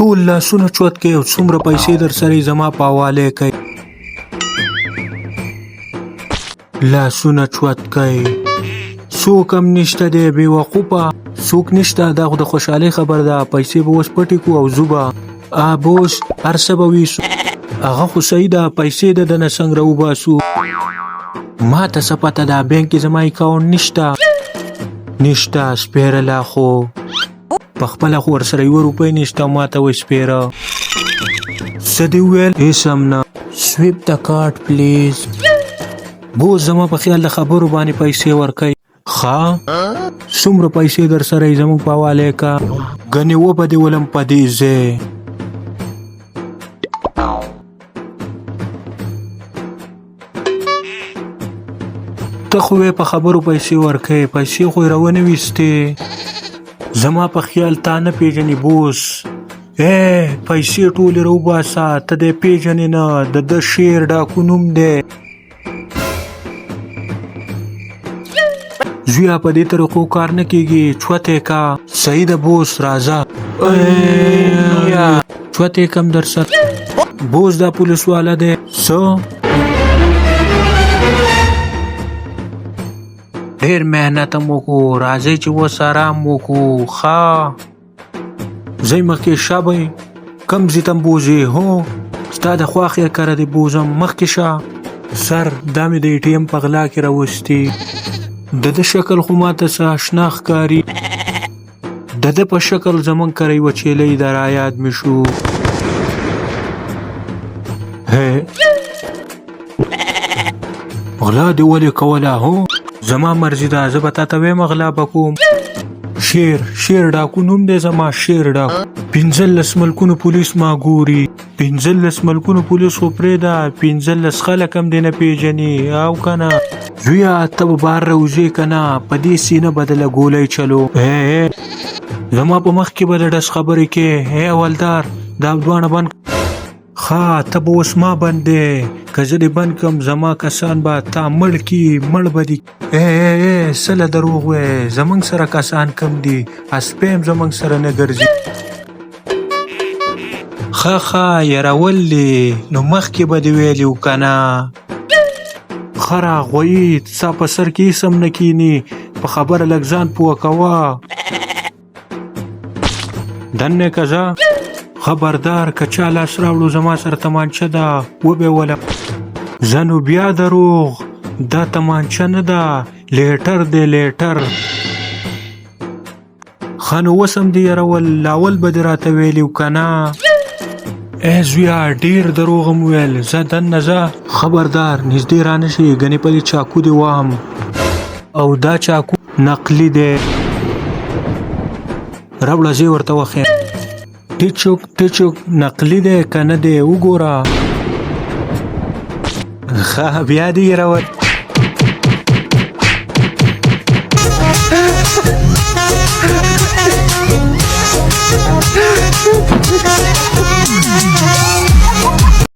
ټول لاسونه چوت کوي او څومره پیسې در سره زما په حواله کوي. لاسونه چوت کوي، څوک هم نشته دی بې وقوفه، څوک نشته. دا خو د خوشحالۍ خبر ده، پیسې به اوس پټې کړو او ځو به. بوس هر څه به ویسو. هغه خو صحیح ده، پیسې د ده نه څنګه راوباسو؟ ما ته څه پته ده، بانک کې زما اکاونټ نشته. نشته سپېره لا خو په خپله خو ورسره یوه روپۍ نشته، ما ته وایي سپېره. څه دې وویل؟ هېڅ هم نه. سویپ د کارت پلیز. بوس زما په خیال د خبرو باندې پیسې ورکوي. ښه څومره پیسې در سره یې زموږ په حواله که، ګنې وبه دې ولم په دې ځای. ته خو یې په خبرو پیسې ورکوې، پیسې خو یې راونه ویستې. زما په خیال تا نه پیژني بوس. ای پیسې ټولې راوباسه، ته دی پیژنې نه، د ده شیر ډاکو نوم دی. زویه په دې طریقو کار نه کیږي، چوت یې کا. صحیح ده بوس، راځه. چوت یې کم در سره. بوس دا پولیس والا دی. څه ډېر محنت هم وکړو، راځئ چې اوس ارام وکړو. ښه ځئ مخکې شه به کم ځای ته هم بوځې. هو ستا د خواښې کره دې بوځم، مخکې شه. سر دا مې د ای ټي ایم په غلا کې راوستي. د ده شکل خو ماته څه اشنا ښکاري. د ده په شکل زمونږ کره یوه چیلۍ ده، رایاد مې شو. هی غلا دې ولې کوله؟ هو زما مرضي ده، زه به تا ته وایم غلا به کوم. شیر شیر ډاکو نوم دی زما، شیر ډاکو. 15 ملکونو پولیس ما ګوري. 15 ملکونو پولیس خو پرېږده، 15 خلک هم دې نه پېژني او که نه؟ زویه ته به بهر راوځې که نه؟ په دې سینه به دله ګولۍ چلو. ای زما په مخ کې به د ډس خبرې کې. ای حوالدار دا دواړه بند. ښه ته به اوس ما بندې، که زه دې بند کړم زما کسان به تا مړ کړي، مړ به دي. ای ای ای څه له دروغ وایې، زموږ سره کسان کم دي، سپی هم زموږ سره نه ګرځي. ښه ښه یرول دي نو مخکې به دې ویلي و که نه؟ خره غویي ستا په سر کې هېڅ هم نه کښېني، په خبره لږ ځان پوه کوه. دننه که ځه. خبردار که چا لاس راوړو زما سره تمانچه ده، وبه ولم. ځه نو بیا دروغ، دا تمانچه نه ده، لیټر دی لیټر. ښه نو اوس هم دې یرول، لاول به دې راته ویلي و که نه؟ ای زویه ډېر دروغ هم وویل، ځه دننه ځه. خبردار نږدې رانه شې، ګنې په دې چاکو دې وهم، او دا چاکو نقلي دی. راوړه زه یې ورته وښیم. ټیچوک ټیچوک نقلي دی که نه دی وګوره. ښه بیا دې یې راوړ.